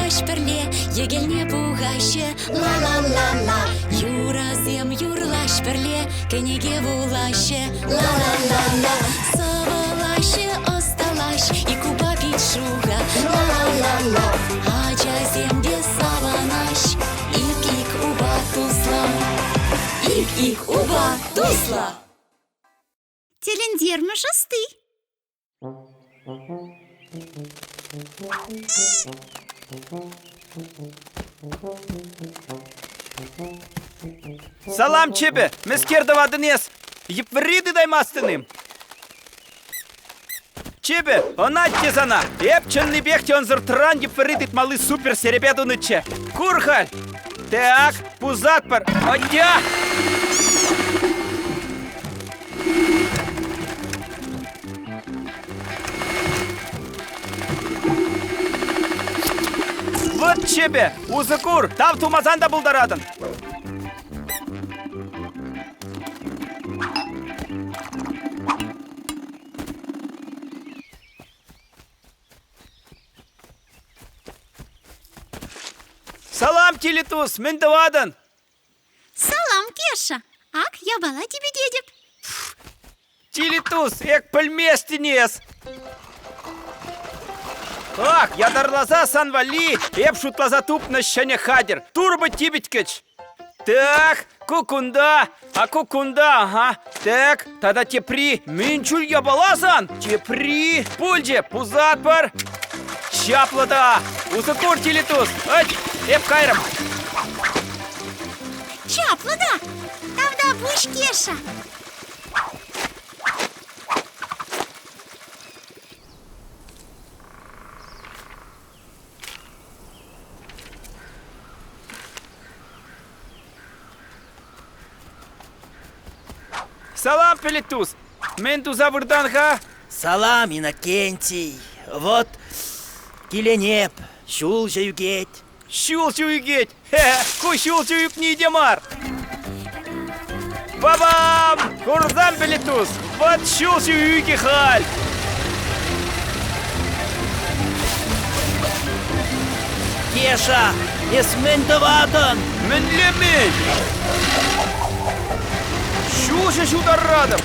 юрлаҫ пӗрле, йӗкелне пухаҫҫӗ. Ла-ла-ла-ла. Юрӑсем юрлаҫ пӗрле, кӗнеке вулаҫҫӗ. Ла-ла-ла-ла. Сӑвӑлаҫҫӗ, ӑсталаҫ, ик упа пит шухӑ. Ла-ла-ла-ла. Ачасем те савӑнаҫ, ик-ик упа туслӑ. Ик-ик упа туслӑ. Тӗлӗнтермӗш ӑсти. Салам, чӗпӗ! Мӗскер тӑватӑн эс? Йӗпвӗрри тытаймастӑн-им? Чӗпӗ, ӑнать те сана! Эп чӑннипех те ӑнсӑртран йӗпвӗрри тытмалли супер серепе тунӑччӗ. Кур халь! Так, пусатпӑр! Атя! Вӑт чӗпӗ! Усӑ кур! Тав тумасан та пултаратӑн! Салам, Тилитус! Мӗн тӑватӑн? Салам, Кеша! Ак япала типӗтетӗп. Тилитус, эк пӗлместӗн эс! Ах, ятарласа сан валли эп шутласа тупнӑ ҫӗнӗ хатӗр. Турбо типӗткӗч. Так, ку кунта, а ку кунта, ага. Так, тата тепри. Мӗн чуль япала сан? Тепри. Пулчӗ, пусатпӑр. Чаплӑ та! Усӑ кур, Тилитус! Ать, эп кайрӑм. Чаплӑ та! Тавтапуҫ, Кеша! Салам, Пелетус! Мӗн туса выртан-ха? Салам, Иннокентий! Вот киленеп, ҫулҫӑ ӳкет. Ҫулҫӑ ӳкет! Ку ҫулҫӑ ӳкни те мар! Бабам! Курсан, Пелетус, вот ҫулҫӑ ӳкӗ халь! Кеша, эс мӗн тӑватӑн? Мӗнле мӗн? Ҫулҫӑ ҫутаратӑп!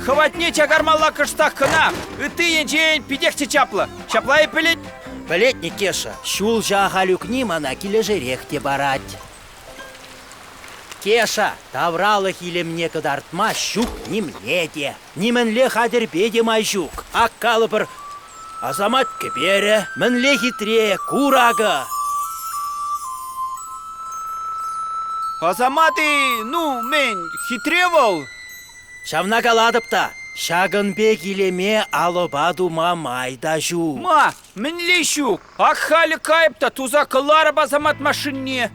Хӑватне чакармалла кӑштах кӑна, ытти енчен питех те чаплӑ. Ҫапла-и пӗлет? Пӗлет, Никеша, ҫулҫӑ ахаль ӳкни мана килӗшерех те парать. Кеша, тавралӑх илемне кӑтартма ҫук нимле те. Нимӗнле хатӗрпе те май ҫук. Ак калӑпӑр, Асамат кӗперӗ, мӗнле хитре, кур акӑ! Асамат-и, ну, мӗн, хитре вӑл? Ҫавна калатӑп та, ҫакӑн пек илеме алӑпа тума май та ҫук. Ма, мӗнле ҫук? Ак халӗ кайӑп та туса кӑларӑп Асамат машинне.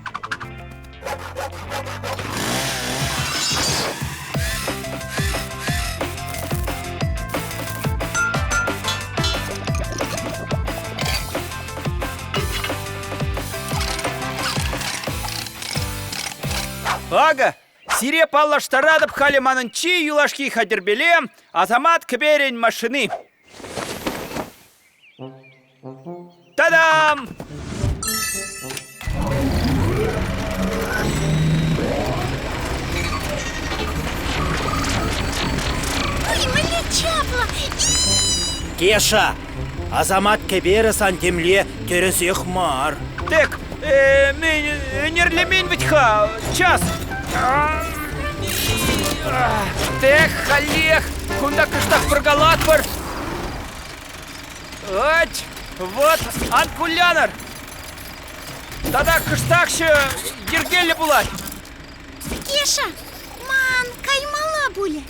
Акӑ, сире паллаштаратӑп халӗ манӑн чи юлашки хатӗрпеле Асамат кӗперӗн машини. Та-дам! Ой, мӗнле чаплӑ! Кеша, Асамат кӗперӗ сан темле тӗрӗсех мар. Тек, мӗн, ӗнерлемен вӗт-ха, час. Тек, халех, кунта кӑштах пӑркалатпӑр. Ать, вот, ан кулянӑр. Тата кӑштахҫӑ йӗркеллӗ пулать. Кеша, ман каймалла пулӗ.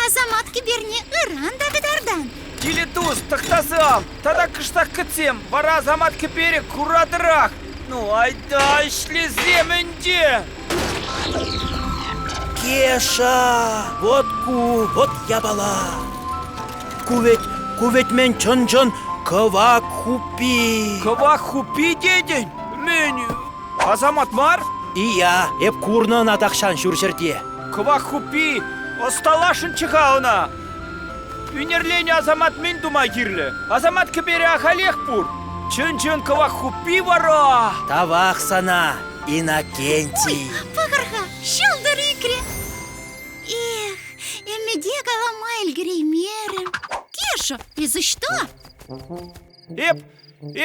Асамат кӗперне ыран та кӑтартан. Тилӗ тус, тӑхтасам, тата кӑштах кӗтсем, вара Асамат кӗперӗ куратӑрах. Ну, айта ӗҫлесем ӗнтӗ. Кеша, вот ку, вот япала. Ку вӗт, ку вӗт мӗн чӑн-чӑн кӑвак хуппи. Кӑвак хуппи тетӗн? Мӗн, Асамат мар? Ия, эп курнӑ ӑна тахҫан ҫурҫӗрте. Кӑвак хуппи ӑсталасшӑнччӗ-ха ӑна. Ӳнерленӗ асамат мӗн тума кирлӗ? Асамат кӗперӗ ахалех пур. Чӑн-чӑн кӑвак хуппи вара! Тавах сана, Иннокентий. Пӑхӑр-ха, ҫӑлтӑр ӳкрӗ. Эх, ӗмӗте калама ӗлкӗреймерӗм. Кеша, эсӗ ӑҫта? Эп,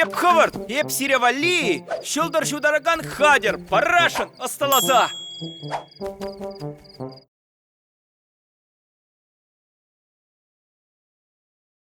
эп хӑвӑрт, эп сире валли ҫӑлтӑр ҫутаракан хатӗр, парашӑн ӑсталаса.